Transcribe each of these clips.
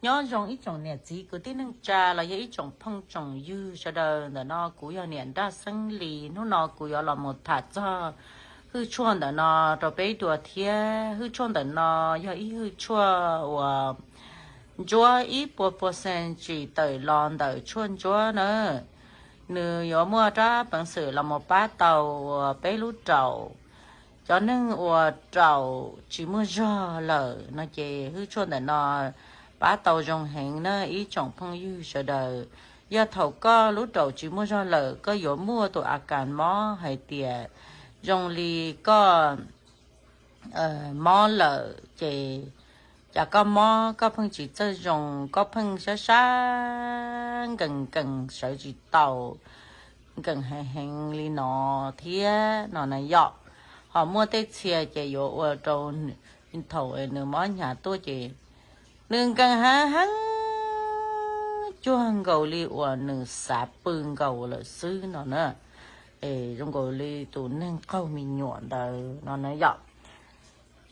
Nyob zoo ib tsoom niam txiv kwv tij neej tsa los yog ib tsoom phooj tsoom ywg sawv daws. Ntawm no kuv yog niam Nraj Xeeb Lis. Hnub no kuv yuav los mus tham txog hwj tshuaj ntawm no rau peb dua thiab. Hwj tshuaj ntawm no yog ib hwj tshuaj uas ntsuab ib puas percent tsim tawm los ntawm tshuaj ntsuab na. Nws yuav muaj rab peev xwm los mus pab tau uas peb lub raum. Cov neeg uas raum tsis muaj zog lawm no ces hwj tshuaj ntawm no pab tau zoo heev na ib tsoom phooj ywg sawv daws. Yog thaum koj lub raum tsis muaj zog lawm, koj yuav muaj tus a kas mob hais tias zoo li koj mob lawm ces cas koj mob koj pheej tsis txawj zoo, koj pheej sab sab nkees nkees sawv tsis tau, nkees heev heev li no thiab no na yom. Ho muaj tej txhia ces yuav ua rau thaum nws mob hnyav tuaj ces nws nkees heev heev cuag nkaus li uas nws xav pw nkaus lawm xwb no na. Es zoo nkaus li tus neeg qaug me nyuam ntawd no na yom.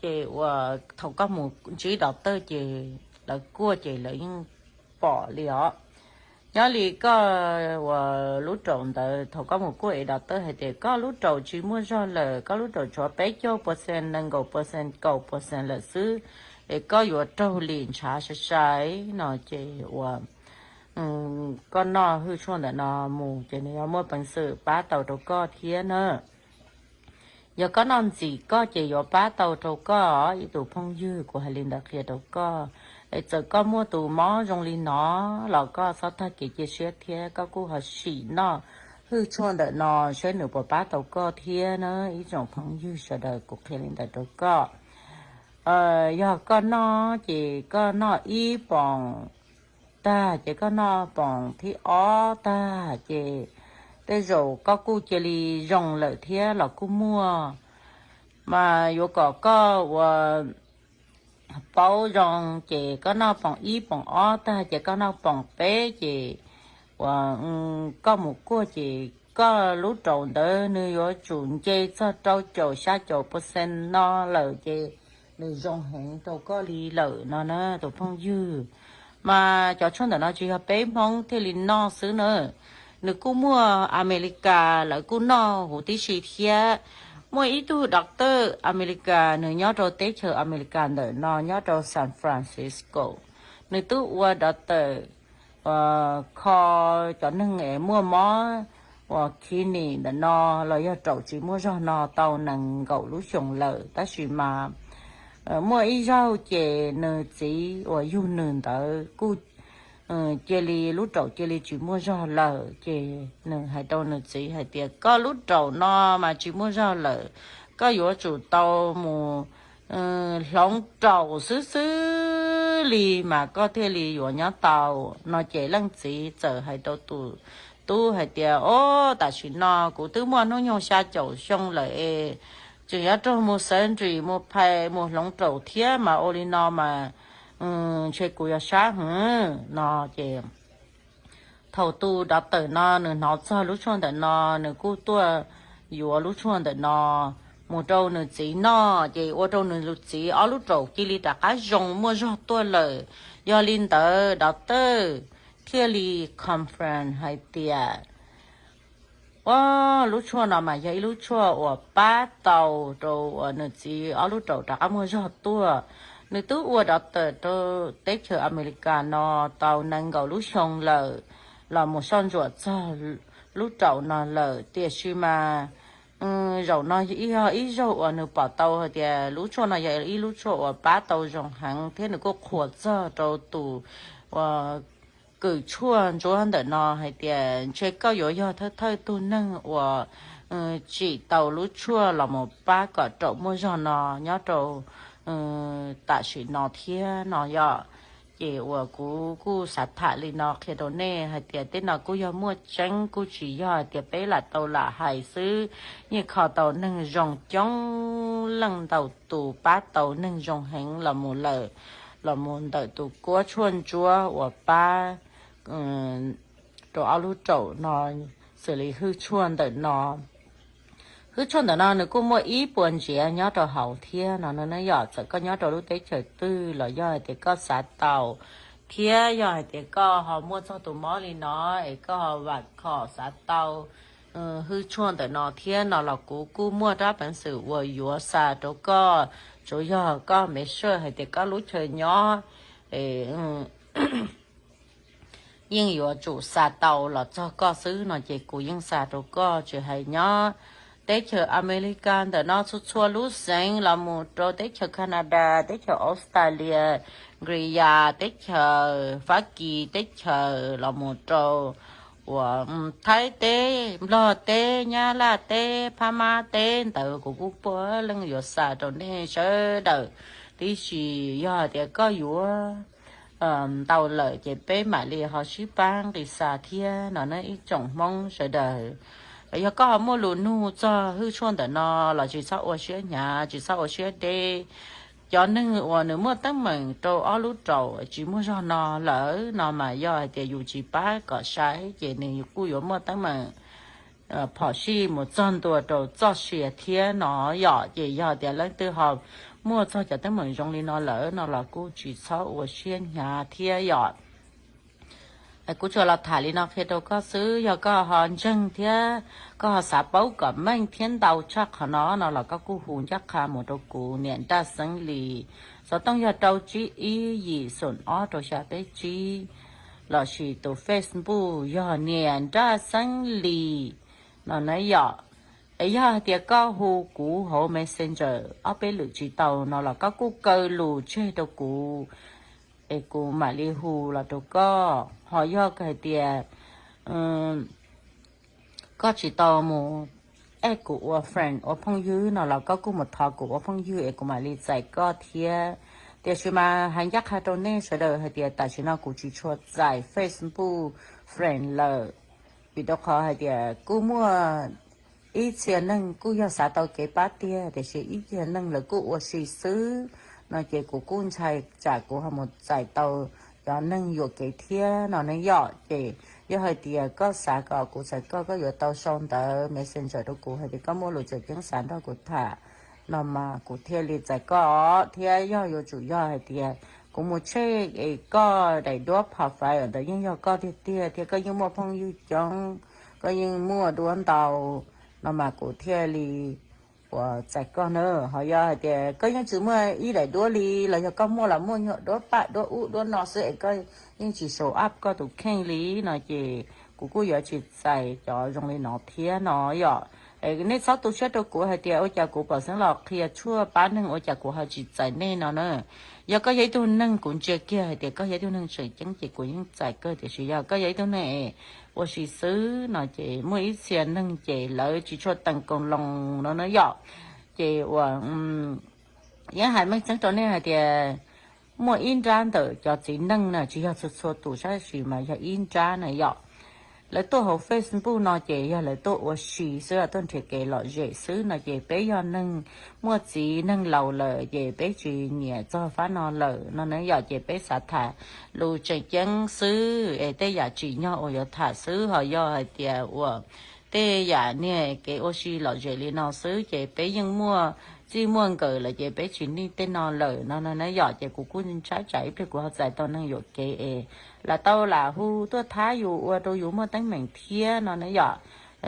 Ces uas thaum koj mus ntsib doctor ces lawv kuaj ces lawv yeej pom li os. Nyob li koj uas lub raum ntawd thaum koj mus kuaj es doctor hais tias koj lub raum tsis muaj zog lawm, koj lub raum tshuav peb caug percent, nees nkaum percent, kaum percent lawm xwb, es koj yuav raug lim ntshav sai sai no ces uas koj noj hwj tshuaj ntawm no mus ces nws yuav muaj peev xwm pab tau rau koj thiab na. Yog koj noj ntxim koj ces yuav pab tau rau koj ib tus phooj ywg, kuv hais li ntawd qhia rau koj. Es txawm koj muaj tus mob zoo li no los koj txhob tag kev cia siab thiab, koj kuj ho sim noj hwj tshuaj ntawm no saib nws puas pab tau koj thiab na ib tsoom phooj ywg sawv daws, kuv qhia li ntawd rau koj. Yog koj noj ces koj noj ib poom tag ces koj noj poom thib ob tag ces tej zaum koj kuj cia li zoo lawm thiab los kuj muaj. Mas yuav kom koj uas paub zoo ces koj noj poom ib poom ob tag ces koj noj poom peb ces uas koj mus kuaj ces koj lub raum ntawd nws yuav tsum nce txog rau caum xya caum percent no lawm ces nws zoo heev rau koj li lawm no na tus phooj ywg. Mas cov tshuaj ntawm no tsis yog peb Hmoob thiaj li noj xwb na, nws kuj muaj Amelikas lawv kuj noj huv tib si thiab. Muaj ib tug doctor Amelikas, nws nyob rau teb chaws Amelikas ntawm no nyob rau San Francisco, nws twb ua doctor kho cov neeg es muaj mob uas kidney ntawm no los yog raum tsis muaj zog no tau nees nkaum lub xyoo lawm, tab sis mas muaj ib zaug ces nws txiv uas yug nws ntawd kuj cia li lub raum cia li tsis muaj zog lawm, ces nws hais rau nws txiv hais tias koj lub raum no mas tsis muaj zog lawm, koj yuav tsum tau mus hloov raum xwb xwb li mas koj thiaj li yuav nyob tau no. Ces leej txiv txawm hais rau tus tub hais tias, o, tam sim no kuv twb muaj hnub nyoog xya caum xyoo lawm es tseem yuav raug mus surgery mus phais mus hloov raum thiab mas ua li no mas ntshe kuv yuav sab heev no. Ces thaum tus doctor no nws hnov txog lub tshuaj ntawm no, nws kuj tuaj yuav lub tshuaj ntawm no mus rau nws txiv noj, ces ua rau nws txiv ob lub raum cia li rov qab zoo muaj zog tuaj lawm. Yog li ntawd doctor thiaj li confirm hais tias o, lub tshuaj no mas yog ib lub tshuaj uas pab tau rau uas nws txiv ob lub raum rov qab muaj zog tuaj. Nws twb ua doctor rau teb chaws Amelikas no tau nees nkaum lub xyoo lawm, los mus soj ntsuam txog lub raum no lawm, tiam sis mas zaum no yog ib zaug uas nws pom tau hais tias lub tshuaj no yog ib lub tshuaj uas pab tau zoo heev thiab nws kuj qhuas txog rau tus uas kws tshuaj ntsuab ntawm no hais tias ntshe koj yuav yog thawj thawj tug neeg uas tsim tau lub tshuaj los mus pab kom raum muaj zog no nyob rau tam sim no thiab no yom. Ces uas kuv kuj xav tham li no qhia rau nej hais tias tej no kuj yog muaj tseeb, kuj tsis yog hais tias peb lam tau lam hais xwb. Yeej kho tau neeg zoo coob leej ntau tus, pab tau neeg zoo heev los mus lawm, los mus ntawm tus kuab tshuaj ntsuab uas pab rau ob lub raum no, xws li hwj tshuaj ntawm no. Hwj tshuaj ntawm no nws kuj muaj ib puas ntsiav nyob rau hauv thiab no na yom. Txawm koj nyob rau lub teb chaws twg los yog hais tias koj xav tau Thiab yog hais tias koj ho muaj txog tus mob li no es koj ho vam khom xav tau hwj tshuaj ntawm no thiab no los kuv kuj muaj rab peev xwm uas yuav xa rau koj, tsuav yog koj make sure hais tias koj lub chaw nyob yeej yuav tsum xa tau los txog koj xwb no ces kuv yeej xa rau koj, tsis hais nyob teb chaws Amelikas ntawm no txhua txhua lub xeev los mus rau teb chaws Canada, teb chaws Australia, Guyana, teb chaws Fab Kis teb chaws los mus rau uas Thaib teb, Nplog teb, Nyab Laj teb, Phab Mab teb ntawd kuv kuj puav leej yuav xa rau nej sawv daws. Tiam sis yog hais tias koj yuav ntau lawm ces peb mam li ho sib pab nqis xa thiab no na ib tsoom Hmoob sawv daws. Yog koj ho muaj lus nug txog hwj tshuaj ntawm no los tsis txhob ua siab hnyav, tsis txhob ua siab deb. Cov neeg uas nws muaj teeb meem rau ob lub raum tsis muaj zog no lawm no mas yog hais tias yus tsis pab kom sai ces nws kuj yuav muaj teeb meem phom sij mus txog ntua rau txoj sia thiab no yom. Ces yog tias leej twg ho muaj txog cov teeb meem zoo li no lawm no los kuj tsis txhob ua siab hnyav thiab yom. Kuv tsuas los tham li no qhia rau koj xwb, yog koj ho ntseeg thiab koj ho xav paub kom meej thiab ntau tshaj qhov no no los koj kuj hu ncaj qha mus rau kuv niam Nraj Xeeb Lis, xov tooj yog rau tsib ib yim xoom ob rau xya peb tsib, lossis tus Facebook yog niam Nraj Xeeb Lis no na yom. Es yog hais tias koj hu kuv hauv Messenger ob peb lwm tsis tau no los koj kuj kaw lus tseg rau kuv es kuv mam li hu los rau koj. Ho yog hais tias koj tsis tau mus add kuv ua friend ua phooj ywg no los koj kuj mus thov kuv ua phooj ywg es kuv mam li txais koj thiab. Tiam sis mas hais ncaj qha rau nej sawv daws hais tias tam sim no kuv tsis tshua txais Facebook friend lawm, vim rau qhov hais tias kuj muaj ib txhia neeg kuj yog xav tau kev pab tiag tiam sis ib txhia neeg lawv kuj ua si xwb no ces kuv kuj ntshai tsam kuv ho mus txais tau cov neeg yuam kev thiab no ne yom. Ces yog hais tias koj xav kom kuv txais koj, koj yuav tau sau ntawv Messenger rau kuv hais tias koj muaj lus tseem ceeb xav nrog kuv tham no mas kuv thiaj li txais koj os. Thiab yog yuav tsum yog hais tias kuv mus check es koj daim duab profile ntawd yeej yog koj tiag tiag thiab koj yeej muaj phooj ywg coob, koj yeej muaj duab ntau no mas kuv thiaj li uas txais koj na. Ho yog hais tias koj yeej tsis muaj ib daim duab li los yog koj muaj los muaj nyuag duab paj duab ub duab no xwb es koj yeej tsis show up koj tus kheej li no ces kuv kuj yuav tsis txais cov zoo li no thiab no yom. Nej txhob tu siab rau kuv hais tias ua cas kuv pom xeeb los qhia tshuaj pab neeg ua cas kuv ho tsis txais nej no na. Yog koj yog ib tug neeg kuv ntsia kiag hais tias koj yog ib tug neeg tseem ceeb ces kuv yeej txais kawg, tiam sis yog koj yog ib tug neeg es ua si xwb no ces muaj ib txhia neeg ces lawv tsis tshua teem koos loos no na yom. Ces uas yeej hais meej tseeb rau nej hais tias muaj ib nrab ntawm cov txiv neej na, tsis yog txhua txhua tus tab sis mas yog ib nrab na yom. Lawv tuaj hauv Facebook no ces yog lawv tuaj ua si xwb, tuaj nrhiav kev lom zem xwb no ces peb yog neeg muaj txiv neeg laus lawm ces peb tsis nyiam txog fab no lawm no na yom. Ces peb xav tham lus tseem ceeb xwb es tej yam tsim nyog uas yuav tham xwb, ho yog hais tias uas tej yam niag kev ua si lom zem li no xwb ces peb yeej muaj txij muaj nkawm lawm ces peb tsis nij tej no lawm no no na yom. Ces kuv kuj ntshai tsam ib pliag kuv ho txais tau neeg yuam kev es lam tau lam hu tuaj thab yus ua rau yus muaj teeb meem thiab no na yom.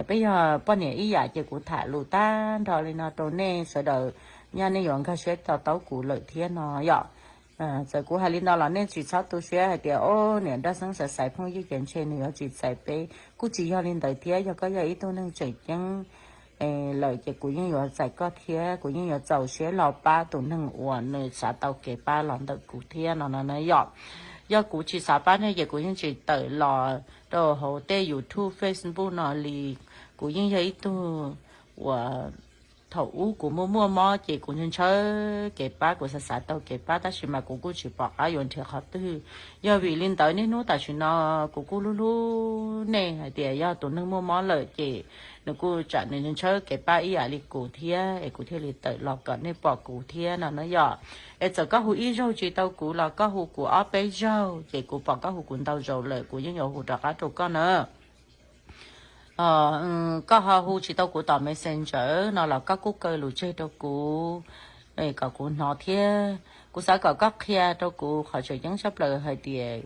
Peb yog poj niam ib yam ces kuv tham lus tag nrho li no rau nej sawv daws, nyaj nej yuav nkag siab to taub kuv lawm thiab no yom. Txawm kuv hais li no los nej tsis txhob tu siab hais tias o, niam Nraj Xeeb xaiv xaiv phooj ywg ces ntshe nws yuav tsis txais peb. Kuj tsis yog li ntawd thiab, yog koj yog ib tug neeg tseem ceeb lawm ces kuv yeej yuav txais koj thiab kuv yeej yuav txaus siab los pab tus neeg uas nws xav tau kev pab los ntawm kuv thiab no no na yom. Yog kuv tsis xav pab nej ces kuv yeej tsis tawm los rau hauv tej YouTube, Facebook no li. Kuv yeej yog ib tug uas thaum ub kuv muaj muaj mob ces kuv ntshaw ntshaw kev pab, kuv xav xav tau kev pab tab sis mas kuv kuj tsis pom qab yuav nrhiav qhov twg. Yog vim li ntawd niaj hnub tam sim no kuv kuj hlub hlub nej hais tias yog tus neeg muaj mob lawm ces nws kuj tsam nws ntshaw ntshaw kev pab ib yam li kuv thiab es kuv thiaj li tawm los kom nej pom kuv thiab no na yom. Es txawm koj hu ib zaug tsis tau kuv los koj hu kuv ob peb zaug ces kuv pom koj hu kuv ntau zaus lawm kuv yeej yuav hu rov qab rau koj na. Koj ho hu tsis tau kuv tom Messenger no los koj kuj kaw lus tseg rau kuv kom kuv hnov thiab. Kuv xav kom koj qhia rau kuv qhov tseem ceeb tshaj plaws hais tias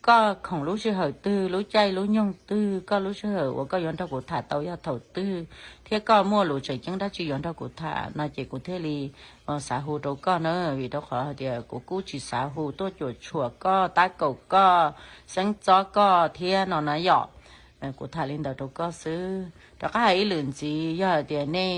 koj khoom lub sij hawm twg, lub caij lub nyoog twg, koj lub sij hawm uas koj yuav nrog kuv tham tau yog thaum twg, thiab koj muaj lus tseem ceeb dab tsi yuav nrog kuv tham no ces kuv thiaj li xav hu rau koj na, vim rau qhov hais tias kuv kuj tsis xav hu tuaj cuam tshuam koj, tab kaum koj, xeeb txob koj thiab no na yom. Kuv tham li ntawd rau koj xwb. Rov qab hais ib lwm ntxiv, yog hais tias nej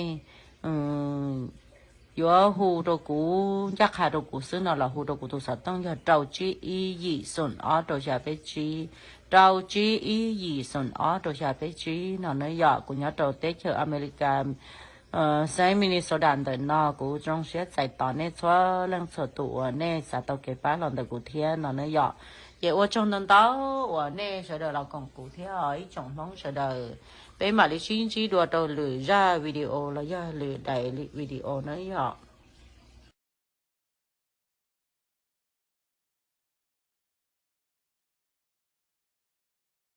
yuav hu rau kuv, ncaj qha rau kuv xwb no los hu rau kuv tus xov tooj yog rau tsib ib yim xoom ob rau xya peb tsib, rau tsib ib yim xoom ob rau xya peb tsib no na yom. Kuv nyob rau teb chaws Amelikas, xeev Minnesota ntawm no. Kuv zoo siab txais tos nej txhua leej txhua tus uas nej xav tau kev pab los ntawm kuv thiab no na yom. Ces ua tsaug ntau ntau uas nej sawv daws los koom kuv thiab ib tsoom Hmoob sawv daws. Peb mam li sib ntsib dua rau lwm zaj video los yog lwm daim video na yom.